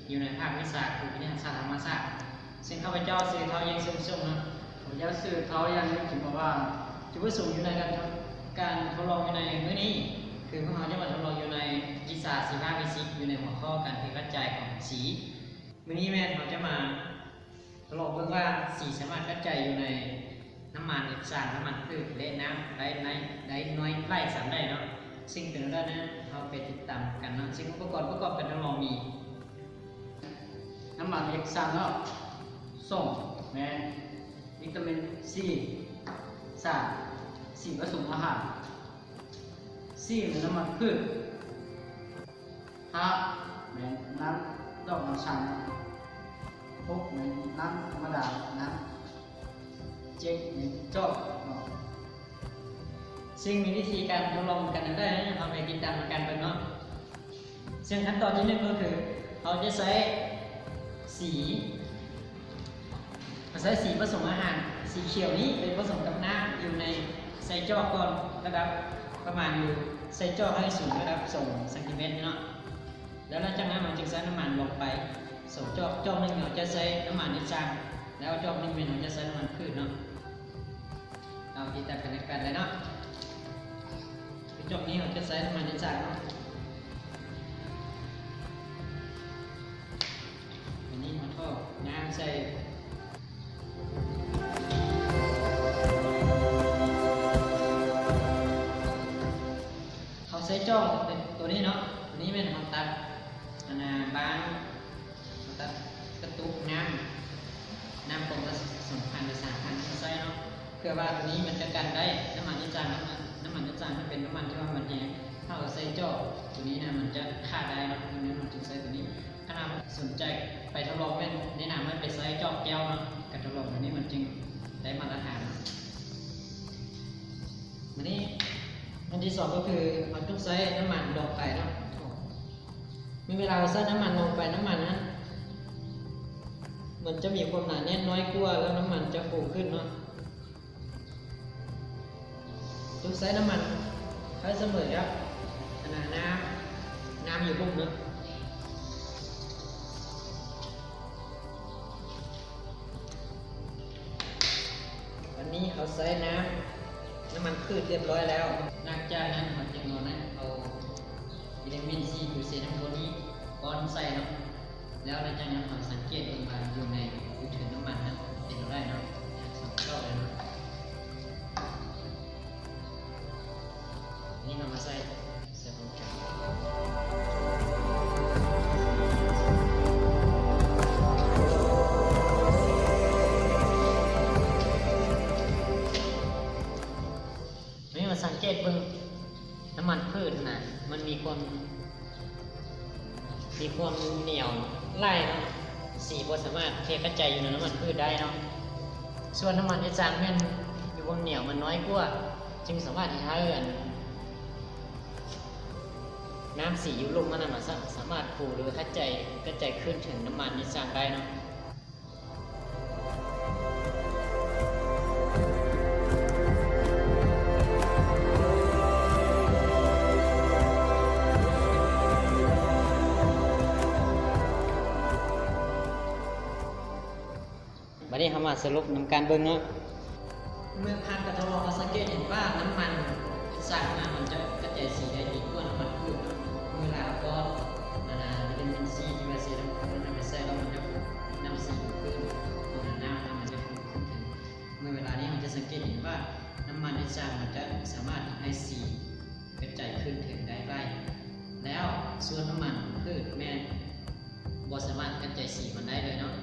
ຢູ່ໃນພາກວິຊາຄືວິທະຍາສາດທຳມະຊາດ. ເຊິ່ງຂ້າພະເຈົ້າຊື່ ທ້າວ ເຢັງ ເຊື່ອມຊຸ່ງ ເນາະ. ຂ້າພະເຈົ້າຊື່ ທ້າວ ຢານ ເນາະ ຈຶ່ງບອກວ່າ ຈຸດປະສົງຢູ່ໃນການ ການທົດລອງຢູ່ໃນມື້ນີ້ ຄືພວກເຮົາຈະມາທົດລອງຢູ່ໃນວິຊາຊີວະຟີຊິກ ຢູ່ໃນຫົວຂໍ້ການເພກະຈາຍຂອງສີ. ມື້ນີ້ແມ່ນເຮົາຈະມາ ລອງເບິ່ງວ່າສີສາມາດກະຈາຍຢູ່ໃນນ້ຳມັນເຮັດສານ, ນ້ຳມັນພືດ ແລະ ນ້ຳໄດ້ ໄດ້ໜ້ອຍຫຼາຍສ່ຳໃດເນາະ. ເຊິ່ງເປັນແນວໃດນັ້ນ ເຮົາໄປຕິດຕາມກັນເນາະ. ເຊິ່ງອຸປະກອນປະກອບການທົດລອງມີ ນ້ຳມັນເຮັດສານເນາະ, ສອງ ແມ່ນວິຕາມິນຊີ, ສາມ ສີປະສົມອາຫານ, ສີ່ ແມ່ນນ້ຳມັນພືດ. ຫ້າ ແມ່ນນ້ຳດອກອັນຊັນ, ຫົກ ແມ່ນນ້ຳທຳມະດາ, ນ້ຳເຈັດ ແມ່ນຈອກເນາະ. ເຊິ່ງມີວິທີການທົດລອງກັນແນວໃດ ເຮົາໄປຕິດຕາມນຳກັນເບິ່ງເນາະ. ເຊິ່ງຂັ້ນຕອນທີໜຶ່ງກໍຄື ເຮົາຈະໃຊ້ສີ ເຮົາໃຊ້ສີປະສົມອາຫານ ສີຂຽວນີ້ໄປປະສົມກັບນ້ຳຢູ່ໃນ ໃສ່ຈອກກ່ອນ ລະດັບປະມານຢູ່ ໃສ່ຈອກໃຫ້ສູງລະດັບສອງເຊັນຕີແມັດເນາະ. ແລ້ວຫຼັງຈາກນັ້ນເຮົາຈຶ່ງໃສ່ນ້ຳມັນລົງໄປສອງຈອກ, ຈອກໜຶ່ງເຮົາຈະໃສ່ນ້ຳມັນເຮັດສານ ແລ້ວຈອກໜຶ່ງແມ່ນເຮົາຈະໃສ່ນ້ຳມັນພືດເນາະ. ເຮົາຕິດຕາມກັນແລ້ວກັນເລີຍເນາະ. ຄືຈອກນີ້ເຮົາຈະໃສ່ນ້ຳມັນເຮັດສານເນາະ. ອັນນີ້ເຮົາທໍ່ນ້ຳໃສ່ ເຮົາໃສ່ຈອກໂຕນີ້ເນາະ, ໂຕນີ້ແມ່ນເຮົາຕັດ ອັນນ່າ ບາງ ເຮົາຕັດກະຕຸກນ້ຳ ນ້ຳປອມລະສອງພັນ ຫຼື ສາມພັນ ເຮົາໃສ່ເນາະ. ເພື່ອວ່າໂຕນີ້ມັນຈະກັນໄດ້ ນ້ຳມັນເຮັດສານ ນ້ຳມັນເຮັດສານມັນເປັນນ້ຳມັນທີ່ວ່າມັນແຮງ, ເຮົາໃສ່ຈອກໂຕນີ້ນະ ມັນຈະຂາດໄດ້ເນາະ. ດັ່ງນັ້ນເຮົາຈຶ່ງໃສ່ໂຕນີ້. ຄັນເຮົາສົນໃຈໄປທົດລອງແມ່ນແນະນຳໃຫ້ໄປໃສ່ຈອກແກ້ວເນາະ, ການທົດລອງໂຕນີ້ມັນຈຶ່ງໄດ້ມາດຕະຖານເນາະ. ບາດນີ້ອັນທີສອງກໍຄືເຮົາຕ້ອງໃສ່ນ້ຳມັນລົງໄປເນາະ. ເມື່ອເວລາເຮົາໃສ່ນ້ຳມັນລົງໄປ ນ້ຳມັນນັ້ນມັນຈະມີຄວາມໜາແໜ້ນນ້ອຍກວ່າ ແລ້ວນ້ຳມັນຈະຟູຂຶ້ນເນາະ. ຕ້ອງໃຊ້ນ້ຳມັນໃຫ້ສະເໝີກັບ ອັນນ່າ ນ້ຳ ນ້ຳຢູ່ລຸ່ມເນາະ. ອັນນີ້ເຮົາໃຊ້ນ້ຳ ນ້ຳມັນພືດຮຽບຮ້ອຍແລ້ວ. ຫຼັງຈາກນັ້ນເຮົາຈຶ່ງເອົານັ້ນ ເອົາວິຕາມິນຊີ ຫຼື ເຊນາໂທນີ ປ້ອນໃສ່ເນາະ. ແລ້ວຫຼັງຈາກນັ້ນເຮົາສັງເກດເບິ່ງວ່າຢູ່ໃນ ຢູ່ເທິງນ້ຳມັນນັ້ນເປັນແນວໃດເນາະ. ສອງຈອກເລີຍເນາະ. ນີ້ເຮົາມາໃສ່ ໃສ່ ນີ້ມາສັງເກດເບິ່ງ ນ້ຳມັນພືດນະ ມັນມີຄວາມ ມີຄວາມໜຽວຫຼາຍເນາະ, ສີບໍ່ສາມາດເພກະຈາຍຢູ່ໃນນ້ຳມັນພືດໄດ້ເນາະ. ສ່ວນນ້ຳມັນເຮັດສານແມ່ນມີຄວາມໜຽວມັນນ້ອຍກວ່າ, ຈຶ່ງສາມາດເຮັດໃຫ້ອັນ ນ້ຳສີຢູ່ລຸ່ມມັນນະ ມັນສາ ສາມາດຟູ ຫຼື ກະຈາຍ ກະຈາຍຄືນເຖິງນ້ຳມັນເຮັດສານໄດ້ເນາະ. ບັດນີ້ເຮົາມາສະຫຼຸບນຳກັນເບິ່ງເນາະ. ເມື່ອຜ່ານການທົດລອງ ເຮົາສັງເກດເຫັນວ່ານ້ຳມັນສານນະ ມັນຈະກະຈາຍສີໄດ້ດີກວ່ານ້ຳມັນພືດເນາະ. ເວລາເຮົາປ້ອນ ອັນນ່າ ວິຕາມິນຊີ ທີ່ວ່າເຊຣັມໂທນນັ້ນໄປໃສ່ແລ້ວ ມັນຈະນຳສີຂຶ້ນ ຕົວນັ້ນນະ ມັນຈະ ເມື່ອເວລານີ້ເຮົາຈະສັງເກດເຫັນວ່ານ້ຳມັນເຮັດສານມັນຈະສາມາດເຮັດໃຫ້ສີກະຈາຍຄືນເຖິງໄດ້ຫຼາຍ, ແລ້ວສ່ວນນ້ຳມັນພືດແມ່ນບໍ່ສາມາດກະຈາຍສີມັນໄດ້ເລີຍເນາະ,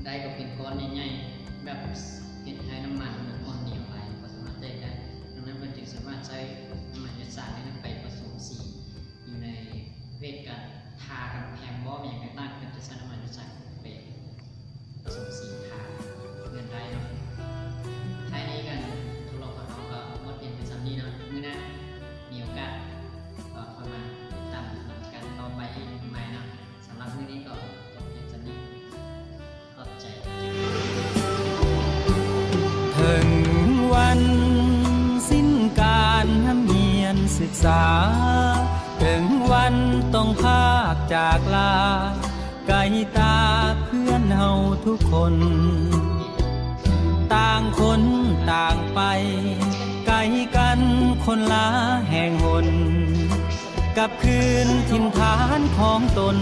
ໄດ້ກໍເປັນກ້ອນໃຫຍ່ໆ ແບບເຮັດໃຫ້ນ້ຳມັນມັນອ່ອນໜຽວຫຼາຍ ບໍ່ສາມາດແຕກໄດ້. ດັ່ງນັ້ນເພິ່ນຈຶ່ງສາມາດໃຊ້ນ້ຳມັນເຮັດສານນີ້ນຳໄປປະສົມສີ ຢູ່ໃນເວດການທາກຳແພງບໍ ຫຍັງຕ່າງໆ ເພິ່ນຈະໃຊ້ນ້ຳມັນຢູ່ໃສ ໄປປະສົມສີທາເຮືອນໄດ້ເນາະ. ທ້າຍນີ້ການທົດລອງຂອງເຮົາກໍໝົດພຽງແຕ່ສ່ຳນີ້ເນາະ. ມື້ໜ້າມີໂອກາດກໍຄ່ອຍມາຕິດຕາມກັນຕໍ່ໄປອີກໃໝ່ເນາະ. ສຳລັບມື້ນີ້ກໍຈົບພຽງສ່ຳນີ້. ຂອບໃຈ. ເຖິງວັນສິ້ນການຮຳຮຽນສຶກສາ, ເຖິງວັນຕ້ອງພາກຈາກລາ, ກະ ຕາເພື່ອນເຮົາທຸກຄົນ ຕ່າງຄົນຕ່າງໄປ ໄກກັນຄົນລະແຫ່ງຫົນ ກັບຄືນຖິ່ນຖານຂອງຕົນ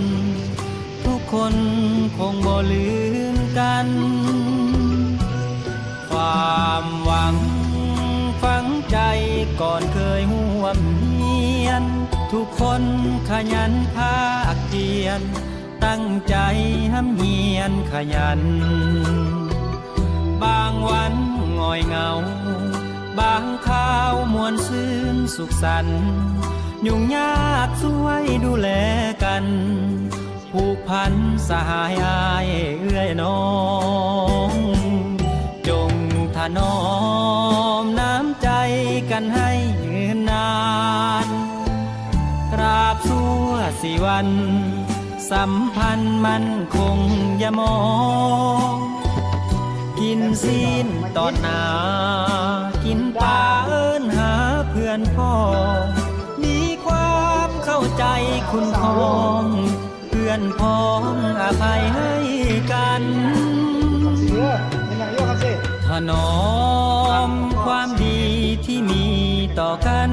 ທຸກຄົນຄົງບໍ່ລືມກັນ ຄວາມຫວັງຝັງໃຈກ່ອນເຄີຍຮ່ວມຮຽນ ທຸກຄົນຂະຫຍັນພາກພຽນ ຕັ້ງໃຈຮ່ຳຮຽນຂະຫຍັນ ບາງວັນຫງອຍເຫງົາ ບາງຄາວມ່ວນຊື່ນສຸກສັນ ຫຍຸ້ງຍາກຊ່ວຍດູແລກັນ ຜູກພັນສະຫາຍອ້າຍເອື້ອຍນ້ອງ ຈົ່ງຖະໜອມນ້ຳໃຈກັນໃຫ້ຍືນນານ ຕາບຊົ່ວຊີວັນ ສຳພັນໝັ້ນຄົງຢ່າມອງ ກິນຊີ້ນຕອນໜ້າ ກິນປາເອີ້ນຫາເພື່ອນພ້ອງ ມີຄວາມເຂົ້າໃຈຄຸ້ມຄອງ ເພື່ອນພ້ອມອະໄພໃຫ້ກັນ ຖະໜອມຄວາມດີທີ່ມີຕໍ່ກັນ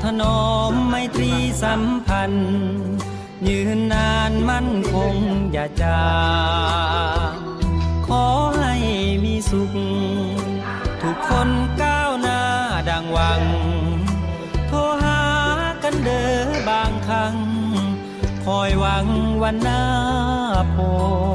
ຖະໜອມໄມຕຣີສຳພັນ ຍືນນານໝັ້ນຄົງຢ່າຈາງ ຂໍໃຫ້ມີສຸກ ທຸກຄົນກ້າວໜ້າດັ່ງຫວັງ ໂທຫາກັນເດີບາງຄັ້ງ ຄອຍຫວັງວັນໜ້າພົບ